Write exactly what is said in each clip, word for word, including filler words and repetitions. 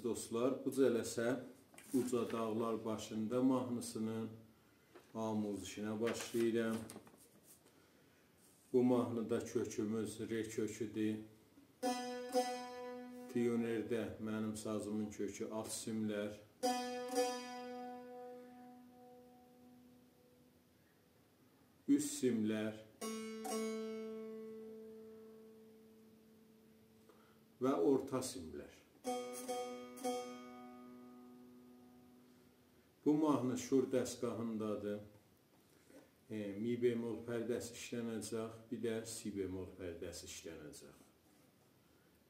دوستلار، بو جلسه اوجا داغلار باشیندا ماهنی‌سینین آموزشینه باشلاییرام. بو ماهنی‌دا کؤکوموز ر کؤکودور. تیونرده منیم سازیمین کؤکو آلت سیملر، اوست سیملر و اورتا سیملر. بو ماهنی شور دستگاهیندادیر. ائ، می بمل پرده‌سی ایشلنه‌جک، بیر ده سی بمل پرده‌سی ایشلنه‌جک.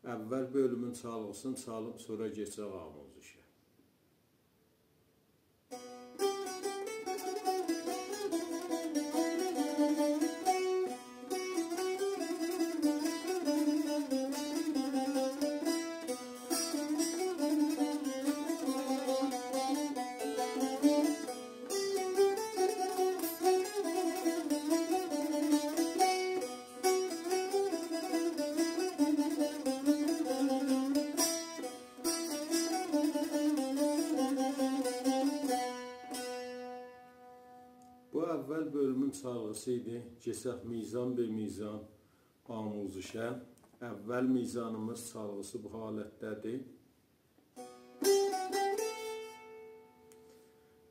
اول بؤلومون چالغی‌سینی چالیم، سونرا کئچک آموزشه. بو اول بؤلومون چالغی‌سی ایدی. کئچک میزان به میزان آموزشه. اول میزانیمیز چالغی‌سی بو حالتده‌دیر.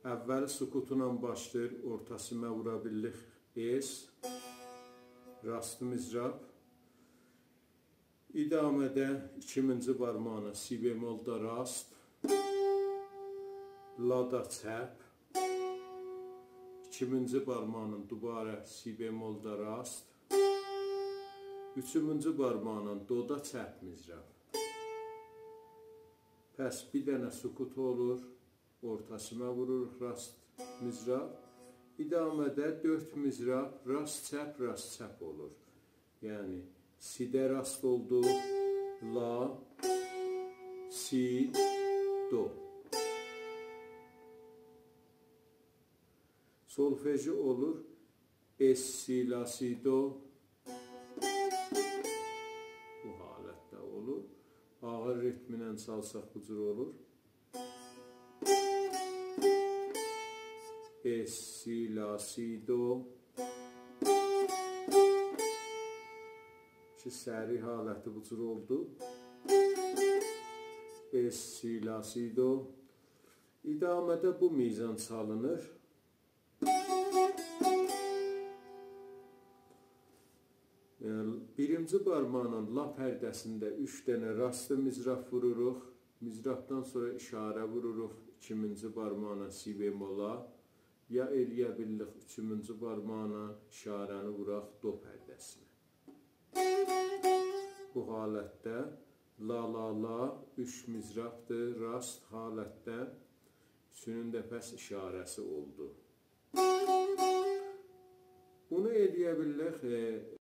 اول سکوتلا باشلاییر، اورتا سیمه وورا بیلیریک اس، راست مضراب. ادامه‌ده ایکیمینجی بارماغینان سی بملدا راست، لادا چپ، ایکیمینجی بارماغینان دوباره سی بملدا راست، اوچومونجو بارماغینان دودا چپ مضراب. پس بیر دنه سکوت اولور، اورتا سیمه ووروروق راست مضراب. ادامه‌ده دؤرد مضراب راست چپ، راست چپ اولور. یعنی سی‌ده راست اولدو، لا، سی، دو. سولفژی اولور اس، سی، لا، سی، دو. بو حالتده اولور. آغیر ریتمینن چالساق بو جور اولور. اس، سی، لا، سی، دو. کی، سریع حالتی بو جور اولدو. اس، سی، لا، سی، دو. ادامه‌ده بو میزان چالینیر. ائ، بیرینجی بارماغینان لا پرده‌سینده اوچ دنه راست مضراب ووروروق. مضرابدان سونرا اشاره ووروروق ایکیمینجی بارماغینان سی بملا، یا ائلیه بیلیریک اوچومونجو بارماغینان اشاره‌نی ووراق دو پرده‌سینه. بو حالتده لا، لا، لا، اوچ مضرابدیر، راست حالتده. اوچونون ده پس اشاره‌سی اولدو. بونو ائلیه بیلیریک، ائ،